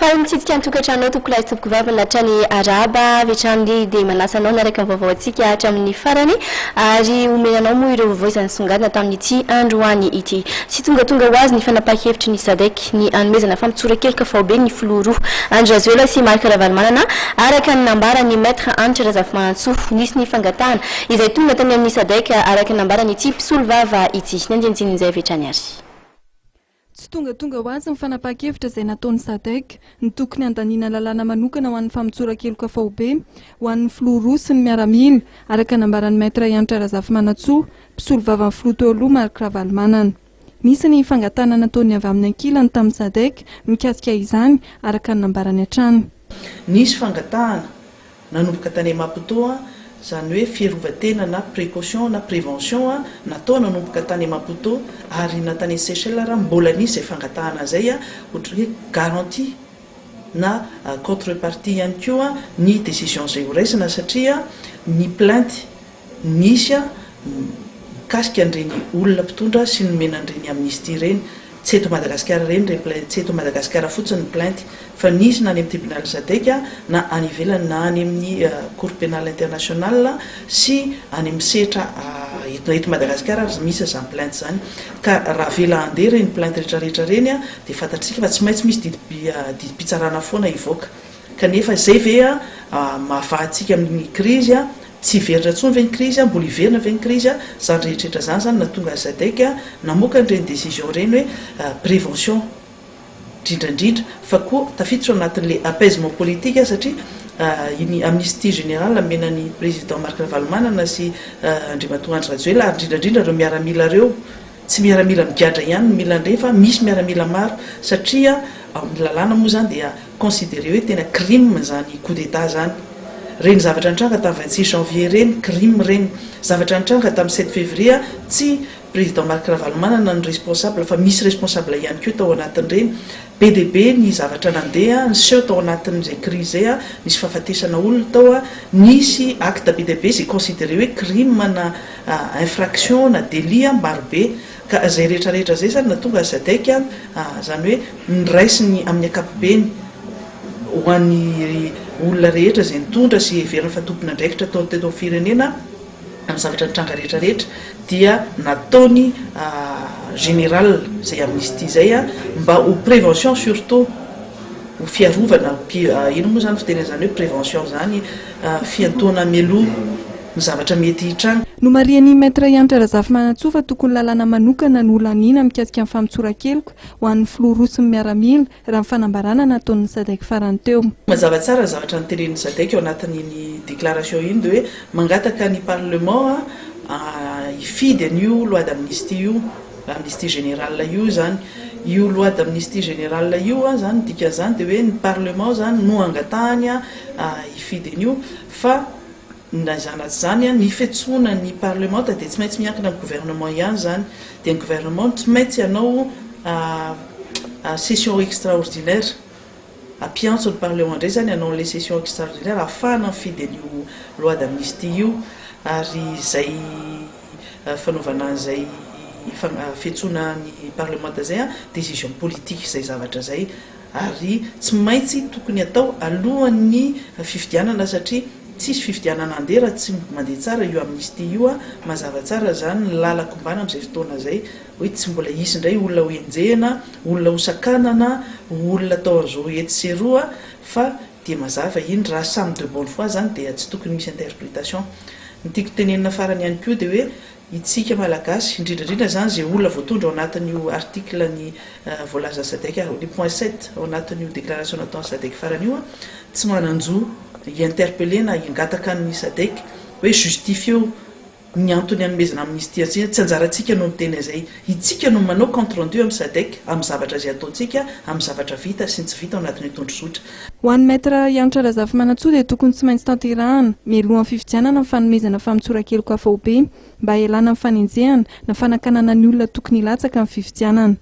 Faly mitsidika ny tokantranonao tompokolahy sy tompokovavy hatrany arahaba avy hatrany dia manasa anao niaraka amin'ny vaovao antsika hatramin'ny farany ary omena anao moa ireo vaovao izay nisongadina tamin'ity androany ity. Tsy tongatonga ho azy ny fanapahan-kevitry ny Sadec ny hanomezana famotsoran-keloka faobe ny filoha roa Andry Rajoelina sy Marc Ravalomanana araka ny nambaran'ny Maître Hanitra Razafimanantsoa. Nisy ny fangatahana izay tonga tany amin'ny Sadec araka ny nambaran'ity mpisolovava ity. Ny andinindin'izay avy hatrany ary. Tsy tongatonga ho azy ny fanapahan-kevitra izay nataon'ny Sadec, ny tokony handaniana lalàna manokana ho an'ny famotsoran-keloka faobe ho an'ny filoha roa sy ny miaramila, araka ny nambaran'ny Maître Hanitra Razafimanantsoa, mpisolovavan'ny filoha teo aloha Marc Ravalomanana. Nisy ny fangatahana nataon'ny avy amin'ny ankilany tamin'ny Sadec mikasika izany, araka ny nambarany hatrany. Nisy fangatahana Nanomboka tany Maputo, izany hoe fiarovan-tena na précaution na prévention natao nanomboka tany Maputo ary na tany Seychelles ara mbola nisy izay fangatahana izay ohatry ny hoe garantie na contrepartie ihany koa ny décision izay ho raisina satria ny plainte nisy mikasika an'ireny olona mpitondra sy nomena an'ireny amnistie ireny, tsy eto Madagasikara ireny ireny plainte, tsy eto Madagasikara fotsiny ny plainte fa nisy na any amin'ny tribunal Sadec na any ivelany na any amin'ny cour pénale internationale sy any amin'ny sehatra eto eto Madagasikara ary misy izany plainte izany ka raha avela handeha ireny plainte rehetra rehetra ireny dia fantatsika fa tsy maintsy misy didim-pitsarana foana hivoaka. Kanefa izay ve mahavaha antsika amin'ny krizy? Tsy hiverina intsony ve ny krizy? Mbola hiverina ve ny krizy? Izany rehetra rehetra izany izany nahatonga ny Sadec namoaka an'ireny décision ireny hoe prévention indrindra indrindra fa koa tafiditra ao anatin'ilay apaisement politique satria iny amnistie générale nomena ny président Marc Ravalomanana sy Andriamatoa Andry Rajoelina ary indrindra indrindra ireo miaramila ireo. Tsy miaramila migadra ihany no mila an'ireny fa misy miaramila maro satria ao amin'ny lalàna moa izany dia considéré hoe tena crime izany coup d'état izany. Ireny zavatra nitranga tamin'ny 26 janvier ireny, crime ireny. Zavatra nitranga tamin'ny 7 février, tsy président Marc Ravalomanana no responsable fa misy responsable ihany koa tao anatin'ireny. Be dia be ny zavatra nandeha, niseho tao anatin'izay crise izay, nisy fahafatesana olona tao, nisy acte be dia be izay considéré hoe crime na infraction na délit maro be. Ka izay rehetra rehetra izay izany nahatonga ny Sadec, izany hoe noraisiny amin'ny ankapobeny ho an'ny olona rehetra izay nitondra sy heverina fa tompon'andraikitra tao teto amin'ny firenena, amin'ny zavatra nitranga rehetra rehetra dia nataony général izay amnistie izay mba ho prévention surtout ho fiarovana inona moa izany fiteny an'izany hoe prévention izany fiantoana mialoha ny zavatra mety hitranga. Nomarihan'ny Maître Hanitra Razafimanantsoa fa tokony lalàna manokana no holaniana mikasika ny famotsoran-keloka ho an'ny filoha roa sy ny miaramila raha ny fanambarana nataon'ny Sadec farany teo. Mazava tsara ny zavatra notenenin'ny Sadec ao anatin'iny déclaration iny dia hoe mangataka ny parlement hifidy an'io loi d'amnistie io, amnistie générale io izany. Io loi d'amnistie générale io izany, ny dikan'izany dia hoe ny parlement izany no angatahany hifidy an'io fa na izany na tsy izany ny fiantsoana ny parlemanta dia tsy maintsy miankina amin'ny gouvernement ihany izany. Dia ny gouvernement no tsy maintsy hanao session extraordinaire, hampiantso ny parlement indray izany hanao an'ilay session extraordinaire ahafahana mifidy an'io loi d'amnistie io ary izay fanaovana an'izay fiantsoana ny parlemanta izay décision politique izay zavatra izay ary tsy maintsy tokony atao alohan'ny fifidianana satria tsisy fifidianana handeha raha tsy mandeha tsara io amnistie io, mazava tsara izany ny lalan-kombana amin'izay fotoana izay hoe tsy mbola hisy indray olona ho enjehina, olona ho sakanana, olona atao an'izao etsy sy eroa fa dia mazava iny, raha samy de bonne foi izany dia tsy tokony misy interprétation. Ny tiako tenenina farany ihany koa dia hoe Itsika Malagasy, indrindra indrindra izany izay olona voatondro ao anatin'io article ny voalazan'ny Sadec, ny point sept ao anatin'io déclaration nataon'ny Sadec farany io, tsy manan-jo hi-interpeller na hangataka ny Sadec hoe justifieo ny antony hanomezana amnistie antsika. Tsy anjarantsika no miteny an'izay. Itsika no manao compte rendu amin'ny Sadec amin'ny zavatra izay ataontsika, amin'ny zavatra vita sy ny tsy vita ao anatin'io tondrozotra. Ho an'ny Maître Hanitra Razafimanantsoa dia tokony tsy maintsy tanterahana mialohan'ny fifidianana ny fanomezana famotsoran-keloka faobe mba hialana amin'ny fanenjehana na fanakanana ny olona tokony hilatsaka amin'ny fifidianana.